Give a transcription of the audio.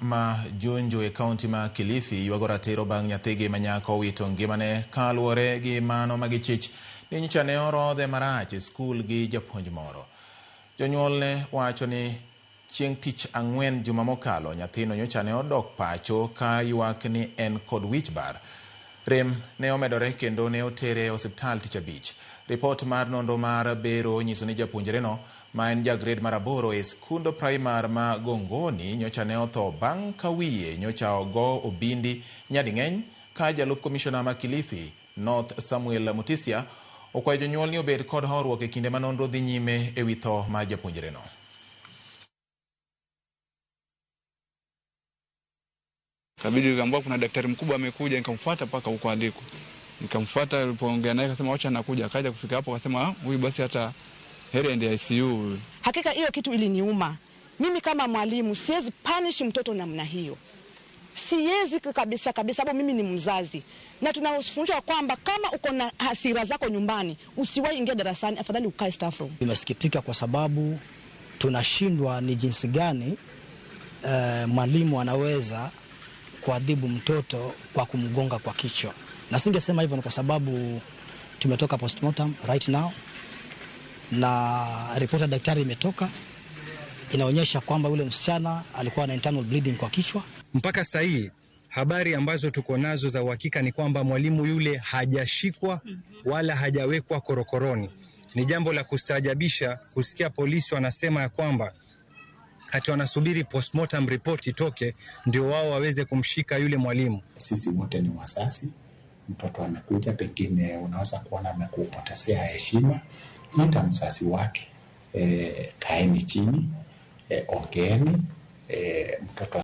Ma Junju e kaunti ma Kilifi ywago ratiro bang' nyathigi ma nyako owito ngimane kaluwore gi mano ma gichich ni nyocha ne orodhe marach e skul gi japuonj moro. Jonyuolne wacho ni chieng' tich ang'wen juma mokalo nyathino nyocha ne odok pacho ka ywak ni en kod wich bar. Rem ne omedore kendo ne otere e osiptal tich abich. Ripot mar nonro mar bero nyiso ni japuonjreno ma en ja grade mar 8 e skund primar ma Gongoni nyocha ne otho bang' ka wiye nyocha ogo obindi nyading'eny ka jalup komishona ma Kilifi North Samuel Mutisia okwayo jonyuol ni obed kod horuok e kinde ma nonro dhi nyime e wi tho mar japuonjreno. Kabidi nikaambiwa kuna daktari mkubwa amekuja, nikamfuata mpaka huko aliko. Nikamfuata, nilipoongea naye akasema wacha nakuja. Akaja kufika hapo akasema huyu basi hata heri aende ICU. Hakika hiyo kitu iliniuma. Mimi kama mwalimu siwezi punish mtoto namna hiyo. Siwezi kabisa kabisa, sababu mimi ni mzazi. Na tunafundishwa kwamba kama uko na hasira zako nyumbani, usiwahi ingia darasani, afadhali ukae staff room. Nimesikitika kwa sababu tunashindwa ni jinsi gani mwalimu anaweza kuadhibu mtoto kwa kumgonga kwa kichwa. Na singesema hivyo ni kwa sababu tumetoka postmortem right now na ripoti ya daktari imetoka inaonyesha kwamba yule msichana alikuwa na internal bleeding kwa kichwa. Mpaka sasa hii habari ambazo tuko nazo za uhakika ni kwamba mwalimu yule hajashikwa wala hajawekwa korokoroni. Ni jambo la kustaajabisha kusikia polisi wanasema ya kwamba ati wanasubiri postmortem report itoke ndio wao waweze kumshika yule mwalimu. Sisi wote ni wazazi. Mtoto amekuja, pengine unaweza kuona amekupotezea heshima. Ita mzazi wake, kaeni chini, ongeeni, mtoto.